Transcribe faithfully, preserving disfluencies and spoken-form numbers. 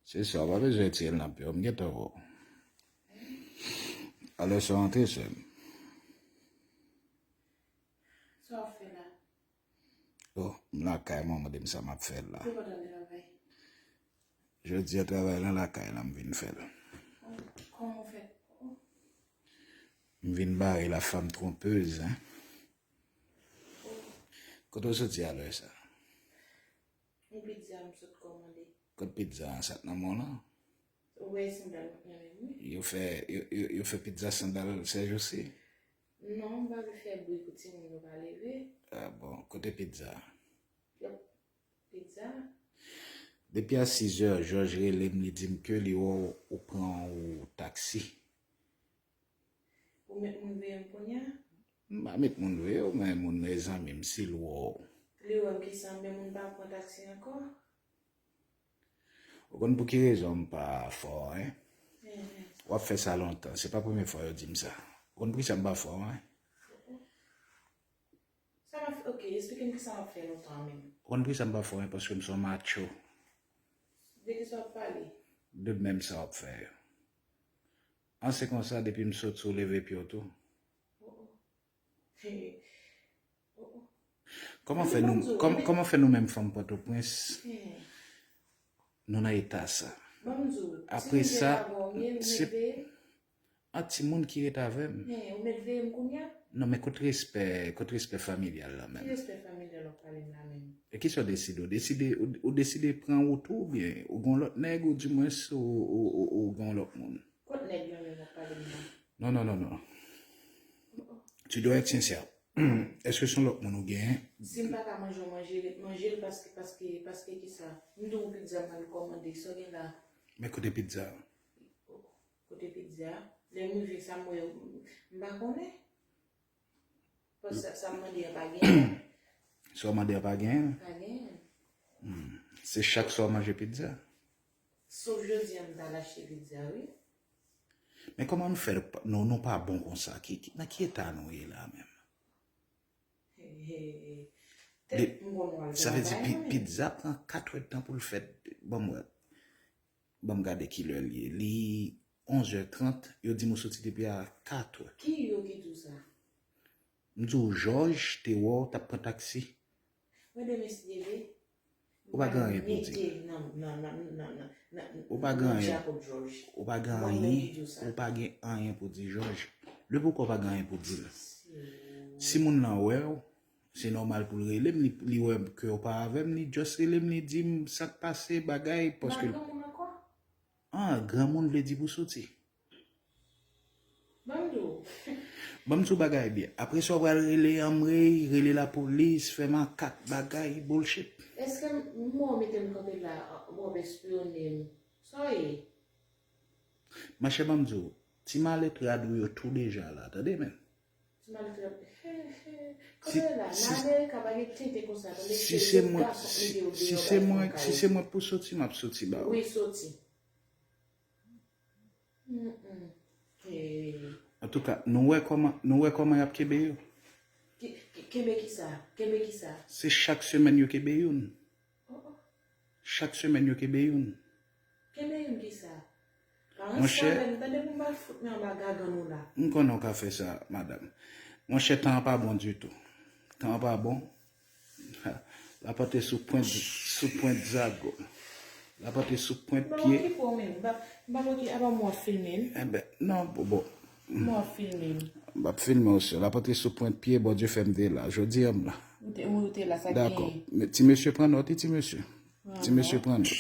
Se sa, w pa bezwen retire l nan pye w, m gentan wè w. Alè sa w antre, sè m. Sa w ap fè la? Oh, m lakay mwen, mande m sa m ap fè la. Ou pa t al travay? Jodi a travay lan lakay la m vin fè l. Oh, kòman w fè? Oh. M vin bare la femme trompeuse, hein. Oh. Kote w soti alè sa? Yon pizza m sot kòmande. Kot pizza an, sa k nan men w lan? Ou wè sandal mwen nan men m wi. Yo fè, yo, yo, yo fè pizza sandal sèjousi? Non, m pa vle fè bri pou timoun yo pa leve. Ah bon, kote pizza? Yep, pizza. Depi a sizè, Jòj rele m, li di m ke li wè w, ou pran yon taksi. Ou met moun veye m kounye a? M pa met moun veye w, men moun nan e zanmi m, si l wè w. Li wè m kisa, men moun pa pran taksi ankò? Ou konn pou ki rezon m pa fè w anyen? Mhm. W ap fè sa lontan. Se pa premye fwa yo di m sa. Ou konn poukisa m pa fè w anyen? Sa m ap fè, ok, esplike m kisa m ap fè lontan menm. Ou konn poukisa m pa fè w anyen? Paske m se yon macho. De kisa w ap pale? De menm sa w ap fè yo. An se konsa, depi m sot sou leve pye w tou. Oh, oh. He. Oh, oh. Kòman fè nou, kòm, kòman fè nou menm fanm Pòtoprens, nou nan eta sa? Apre sa, se a timoun ki ret avè m. He, ou met veye m kounye a? Non, men kot respè, kot respè familyal la menm? Ki respè familyal w ap pale m la menm? E kisa w deside? Ou deside, ou, ou deside pran wout ou oubyen ou gen yon lòt nèg ou dimwens ou, ou, ou, ou gen yon lòt moun? Kot nèg lan menm w ap pale m nan? Non, non, non, non. Tu dois être sincère. Èske se yon lòt moun ou genyen? Si m pa ka manje yon manje, ret manje l paske, paske, paske kisa? M di w pizza m al kòmande, sa w gen la? Men kote pizza a? Kote pizza a? Lè m rive sa m wè, m pa konnen. Paske sa, sa m mande a pa genyen. Sa w mande a pa genyen? Pa genyen. Hmm. Se chak swa w manje pizza? Sof jodi a m t al achte pizza, wi. Men kòman nou fè, nou, nou pa bon konsa? Ki, ki, nan ki eta nou ye la menm? He, he, he. Tèt m konn w al travay mwen menm. Sa vle di pi-, pizza pran kat èdtan pou l fèt. Ban m wè. Ban m gade kilè l ye. Li onzè trant, yo di m ou soti depi a katè. Ki yo ki di w sa? M di w, Jòj te wè w t ap pran taksi. Mwen demen si Dye vle, ou pa gen anyen pou di. Ou pa gen anyen. Ou pa gen anyen. Ou pa gen anyen pou di Jòj. Lè poukò w pa gen anyen pou di l? Si moun nan wè w, se nòmal pou l rele m, li, li wè ke w pa avè m, li just rele m, li di m sa k pase, bagay, paske l... Ah, granmoun vle di pou soti. Ban m di w. Ban m di w bagay byen. Apre sa, w pral rele anmwey, rele lapolis, fè makak, bagay, bullshit. Èske m, m wè w mete m kanpe la, w ap espyone m? Sa w ye? Machè, ban m di w, ti malèt rad ou yo tou deja la, tande men. Ti malèt rad, he, he. Kote w ye la? Nan Amerika pa gen tenten konsa, tande, se lòt gason k mete yo deyò bay fè kay. Si se mwen pou soti, m ap soti ba ou. Wi, soti. Mm, mm. Antouka, nou wè kòman, nou wè kòman y ap kenbe yo? Ki, ki, kenbe kisa? Kenbe kisa? Se chak semèn yo kenbe youn. Oh, oh. Chak semèn yo kenbe youn. Kenbe youn kisa? Pa ranse avè m, tande, pou m pa fout men anba gagann ou la. M konnen w ka fè sa, madanm. Monchè, tan an pa bon ditou. Tan an pa bon. Ha, lapante sou pwent, sou pwent zago. Lapante sou pwent pye. M pa okipe w menm. M pa, m pa okipe, apa m w ap filme m? Enben, non, bon, bon. M w ap filme m. M ap filme w, sè. Lapante sou pwent pye, Bondye fè m te la. Jodi a m la. Ou te, ou te la, sa k genyen? Dakò. Men ti mesye pran nòt, wi, ti mesye. Ti mesye pran nòt.